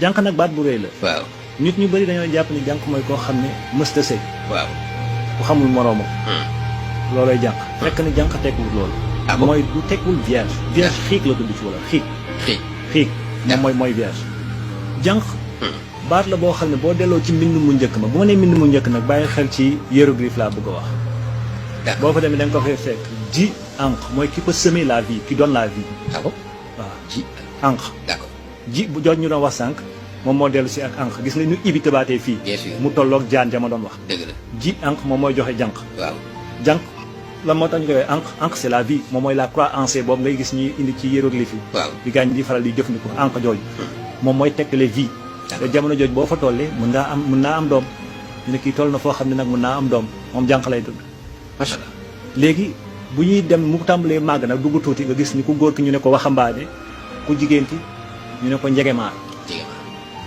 jànq nag baat bu rëy la. waaw nit ñu bëri dañoo jàpp ni jànq mooy koo xam ne mësta sëy. waaw. ku xamul moroomam. loolooy jànq. fekk ni jànq tekkul loolu. ah bon mooy du tekkul vierge. vierge xiig la tudd ci wala xiig. xiig moom mooy vierge. jànq. baat la boo xam ne boo delloo ci mbind mu njëkk ma bu ma nee mbind mu njëkk nag bàyyi xel ci hiéroglyphe laa bëgg a wax. boo fa demee da nga ko fay fekk ji ànq mooy ki peut semer la vie qui donne la vie. ah bon waaw ji ànq. d'accord ji bu jooj ñu doon wax sànq moom moo dellu si ak ànq gis nga ñu ibi tabaatee fii. bien sûr mu tolloog jaan ja ma doon wax. dëgg la ji ànq moom mooy joxe jànq. waaw jànq lan moo tax ñu koy waxee ànq ànq c'est la vie moom mooy la croix en C boobu ngay gis ñuy indi ci hiéroglyphe yi. waaw di gaañ di faral di jëfandikoo ànq jooju. moom mooy tegtale vie. te jamono jooju boo fa tollee mën naa am doom ñu ne kii toll na foo xam ne nag mën naa am doom moom jànq lay tudd. macha allah léegi bu ñuy dem mu tàmbalee màgg nag dugg tuuti nga gis ni ku góor ki ñu ne ko waxambaane ku jigéen ki ñu ne ko njegemaar.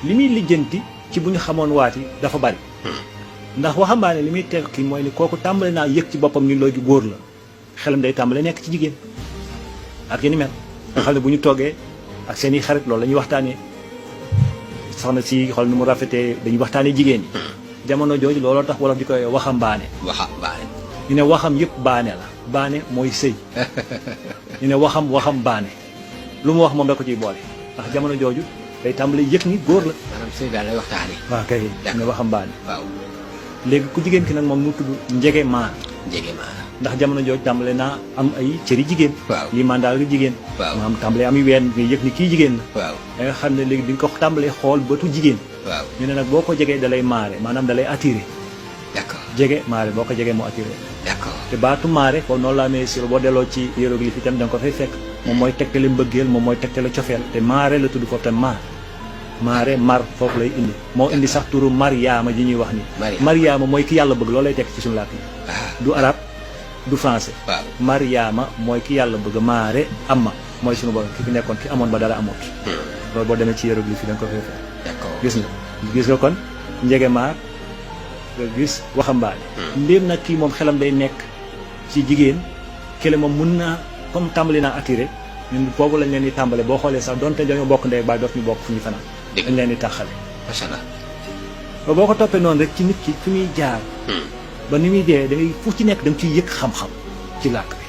li muy lijjanti ci bu ñu xamoon waati dafa bari. ndax waxambaane li muy tekki mooy ni kooku tàmbale naa yëg ci boppam ni loolu góor la xelam day tàmbale nekk ci jigéen ak yéen mel. nga xam ne bu ñu toogee ak seen i xarit loolu la ñuy waxtaanee soxna si xool nu mu rafetee dañuy waxtaanee jigéen ñi. jamono jooju looloo tax wolof di koy waxambaane. waxambaane. ñu ne waxam yëpp baane la baane mooy sëy ñu ne waxam baane lu mu wax moom da ko ciy boole ndax jamono jooju day tàmbale yëg ni góor la. maanaam sëy daal lay waxtaanee. waaw kay ñu ne waxam baane. waaw léegi ku jigéen ki nag moom mu tudd njege maar. njege maar. ndax jamono jooju tàmbale naa am ay cëri jigéen. waaw lii mandaal gi jigéen. waaw maanaam tàmbale am ween nga yëg ni kii jigéen la. waaw da nga xam ne léegi di nga ko tàmbalee xool bëtu jigéen. waaw ñu ne nag boo ko jegee da lay maare maanaam da lay attiré. d'accord jege maare boo ko jegee mu attiré. d'accord te baatu maare kon noonu laa amee si boo delloo ci hiéroglyphe itam da nga ko fay fekk moom mooy tegtale mbëggeel moom mooy tegtale cofeel te maare la tudd foofu tam maare mar foofu lay indi moo indi sax turu Mariama ji ñuy wax ni Mariama mooy ki yàlla bëgg loolu lay tekk ci suñu làkk yi du arab du français Mariama mooy ki yàlla bëgg maare amma mooy suñu borom ki fi nekkoon ki amoon ba dara amoot loolu boo demee ci hiéroglyphe yi da nga ko fay fekk gis nga kon njege maar nga gis waxambaane ndéem nag kii moom xelam day nekk ci jigéen kële moom mun naa comme tàmbali naa attiré ñun boobu lañ leen di tàmbale boo xoolee sax donte dañoo bokk ndey baay dootuñu bokk fu ñu fanaan dañ leen di taxale macha allah boo ko toppee noonu rek ci nit ki fi muy jaar ba ni muy dee da ngay fu ci nekk da nga ciy yëg xam-xam ci làkk bi